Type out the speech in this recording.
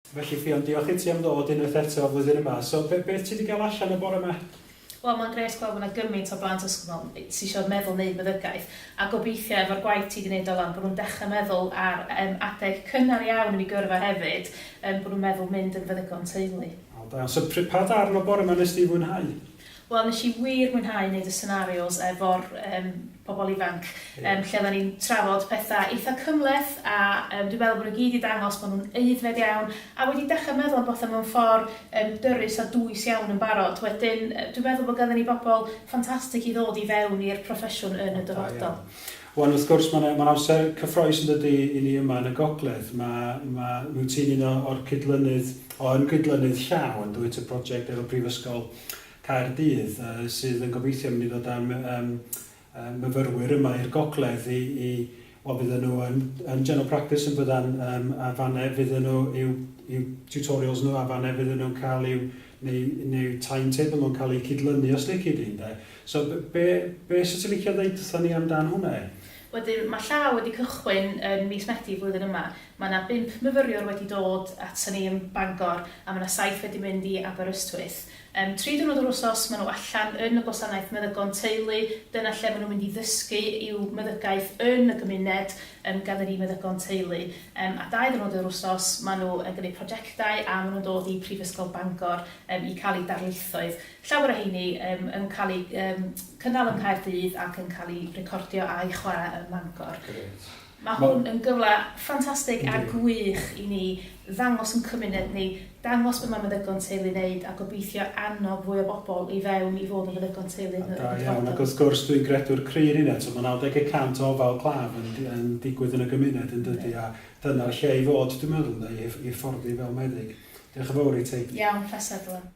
Felly Ffion, diolch i ti am ddod unwaith eto flwyddyn yma. So, be, beth ti wedi cael allan y bore yma? Wel, mae'n grêt gweld bod 'na gymaint o blant ysgol sy isio meddwl wneud meddygaeth, a gobeithio efo'r gwaith ti 'di wneud Dylan, bod nhw'n dechrau meddwl ar um, adeg cynnar iawn yn eu gyrfa hefyd, um, bod nhw'n meddwl mynd yn feddygon teulu. O, da iawn. So, pa ddarn o bore yma nes di fwynhau? Wel, nes i wir mwynhau wneud y scenarios efo'r um, pobl ifanc, um, lle oedden ni'n trafod pethau eitha cymhleth, a um, dwi'n meddwl bod nhw gyd i dangos bod nhw'n aeddfed iawn, a wedi dechrau meddwl am bethau mewn ffordd um, dyrys a dwys iawn yn barod. Wedyn, dwi'n meddwl bod ganddyn ni bobl ffantastig i ddod i fewn i'r proffesiwn yn y dyfodol. Wan, wrth gwrs, mae'n ma amser cyffroes yn dydy i ni yma yn y gogledd. Mae, ma, wyt ti'n un o'r cydlynydd, o yn gydlynydd llaw yn dwyt y prosiect efo Prifysgol Caerdydd, sydd yn gobeithio mynd i ddod â myfyrwyr yma i'r gogledd i, i wel, fydden nhw yn, yn general practice yn byddan um, a fanne fydden nhw i'w, i'w tutorials nhw a fanne fydden nhw'n cael i'w neu, neu timetable nhw'n cael eu cydlynu os lici di, ynde. So, be, be sy'n ti'n licio ddeud wrthon ni amdan hwnna? Wedyn, mae llaw wedi cychwyn yn mis Medi flwyddyn yma. Mae yna bump myfyriwr wedi dod aton ni yn Bangor a mae yna saith wedi mynd i Aberystwyth. Yym, 3 diwrnod yr wsos maen nhw allan yn y gwasanaeth meddygon teulu, dyna lle maen nhw'n mynd i ddysgu i'w meddygaeth yn y gymuned, yym, gan yr i-meddygon teulu. Yym, a 2 diwrnod yr wsos maen nhw yn gwneud prosiectau a maen nhw'n dod i Prifysgol Bangor yym, i cael eu darlithoedd. Llawer o heini yym, yn cael eu yym, cynnal yng Nghaerdydd ac yn cael eu recordio a'u chwarae ym Mangor. Grêt. Mae hwn yn gyfle ffantastig a gwych i ni ddangos yn cymuned ni, dangos be mae meddygon teulu'n neud a gobeithio annog fwy o bobl i fewn i fod yn feddygon teulu yn y Da iawn, dyfodol. Ac wrth gwrs dwi'n gredwr cryf hynna, so mae 90% o ofal claf yn, yn digwydd yn y gymuned yn dydy, a dyna'r lle i fod, dwi'n meddwl, ynde, i hyfforddi fel meddyg. Diolch yn fawr i ti. Iawn, pleser Dylan.